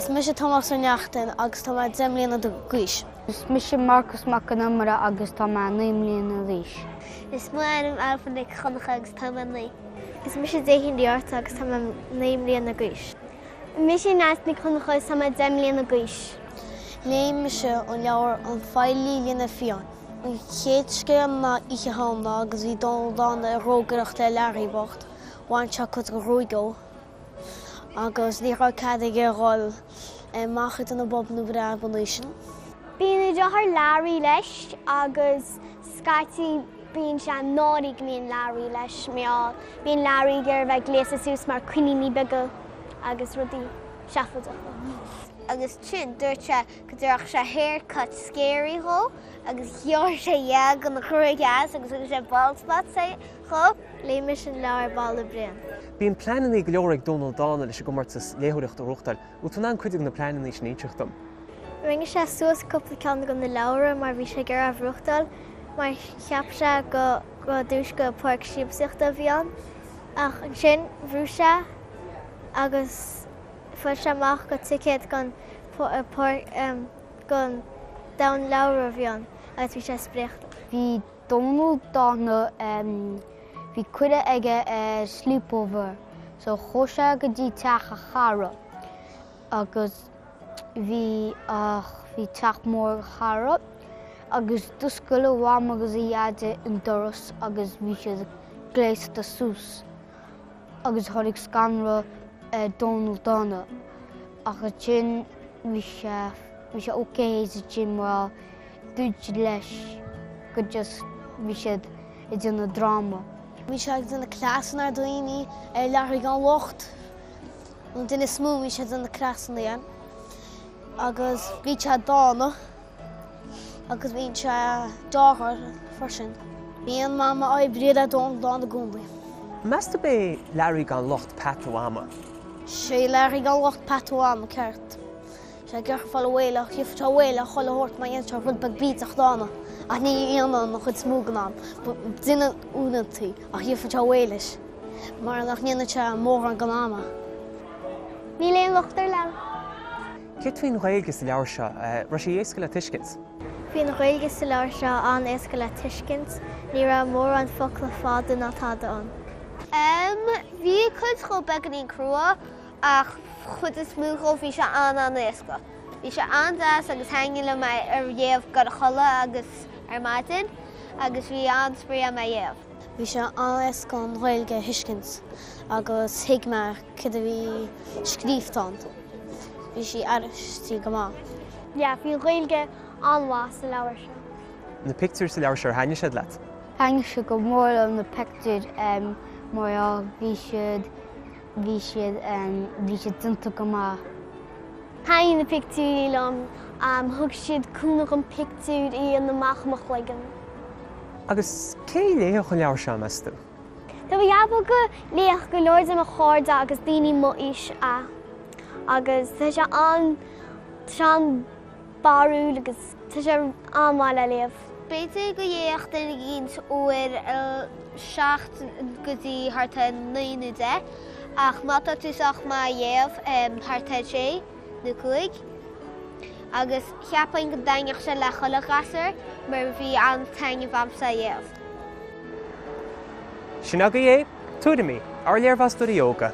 Is mise Tomás Ó Neachtain agus tá mé 10 mbliana d'aois. Is mise Marcus Mac Con Iomaire agus tá mé 9 mbliana d'aois. Is m'ainm Ailbhe Nic Dhonncha agus tá mé 9. Is mise Déithín Ní Fhátharta agus tá mé 9 mbliana d'aois. Mise Neasa Nic Dhonncha agus tá mé 10 mbliana d'aois. Léigh mise an leabhar An Feighlí Linbh Fiáin. An chéad scéal ná Oíche Shamhna agus bhí Dónall Dána ag rógaireacht le Learaí bocht. Bhain sé cuid de ghruaig dhó agus ní raibh cead aige a dhul amach idir na bobanna breá an oíche sin. Bíonn a dheartháir Learaí leis agus scaití bíonn sé náirithe go mbíonn Learaí leis mar bíonn Learaí ag iarraidh bheith gléasta suas mar coiníní beaga agus rudaí seafóideacha. Agus ansin dúirt sé go dtabharfadh sé haircut scary dhó agus ghearr sé leath den ghruaig as agus thug sé bald spot dhó. Léigh mise an leabhar Balla Bréan. Bíonn pleananna go leor ag Dónall Dána leis an gcomórtas léitheoireachta a reáchtáil. Bhfuil tú in ann cuid de na pleananna sin a inseacht dom? Rinne sé suas cúpla ceann de na leabhra mar bhí sé ag iarraidh a bhrúchtáil mar cheap sé go go dtús go páirc siamsaíochta a bhí ann ach ansin bhrú sé agus fuair sé amach go ticéad don páirc don domhan leabhar a bhí ann agus bhí sé spréachta. Bhí Dónall Dána bhí cuireadh aige ar sleepover so chuaigh sé go dtí teach a chara agus bhí ach bhí teach mór ag a chara agus d'oscail a mham agus a dhaid an doras agus bhí siad gléasta suas agus tháinig scanradh ar Dónall Dána ach ansin bhí sé bhí sé ok ansin mar dúirt siad leis go just bhí siad ag déanamh dráma. Bhí sé ag déanamh cleasanna ar daoine ar Learaí gan Locht. An duine is mó bhí sé ag déanamh cleasanna air. Agus bhí sé dána agus bhí sé deartháir freisin. Bíonn Mama oibrithe le Dónall Dána i gcónaí. Meas tú b'é Learaí gan Locht peata Mhama? Sé Learaí gan Locht peata Mhama, ceart. Sé ag iarraidh fáil abhaile ach gheobhaidh sé abhaile chuile shórt má dhéanann sé rud beag bídeach dána ach ní dhéanann an chuid is mó den am. Déanann uaireantaí ach gheobhaidh sé abhaile leis mar nach ndéanann sé mórán den ama. Níl aon locht ar leabhar. Céard faoin Ghaeilge sa leabhar seo? Raibh sé éasca le tuiscint? Bhí an Ghaeilge sa leabhar seo an-éasca le tuiscint, ní raibh mórán focla fada ná tada ann. Bhí cuid dhó beagáinín crua ach chuid is mó dhó bhí sé an-an-éasca. Bhí sé an-deas agus thaitnigh liom é a léamh ag dul a chodladh agus ar maidin agus bhí an-spraoi agam á léamh. Bhí sé an-éasca an Ghaeilge a thuiscint agus thuig mé céard a bhí scríofa ann. Bhí sí aistrithe go maith. Yeah, bhí an Ghaeilge an-mhaith sa leabhar seo. Na pictiúir sa leabhar seo, ar thaitnigh siad leat? Thaitnigh siad go mór liom na pictiúir mar bhí siad Bhí siad, bhí siad déanta go maith. Thaitnigh na pictiúirí liom. Thug siad cúnamh dhom pictiúir a dhéanamh amach i mo chloigeann. Agus cé a léifeadh an leabhar seo, meas tú? Tá mé ag ceapadh go léifeadh go leor de mo chairde agus daoine m'aois é. Agus tá sé an, tá sé an. barrúil agus tá sé an-mhaith le léamh. B'fhéidir go léifeadh duine éicint uair a 7 go dtí thart ar 9 nó 10 ach má tá tú sách maith a léamh thart ar 6 nó 5 agus cheapfainn go dtaitneodh sé le chuile ghasúr mar bhí an-taitneamh a'msa á léamh. Sin agaibh é, tuairimí ár léirmheastóirí óga.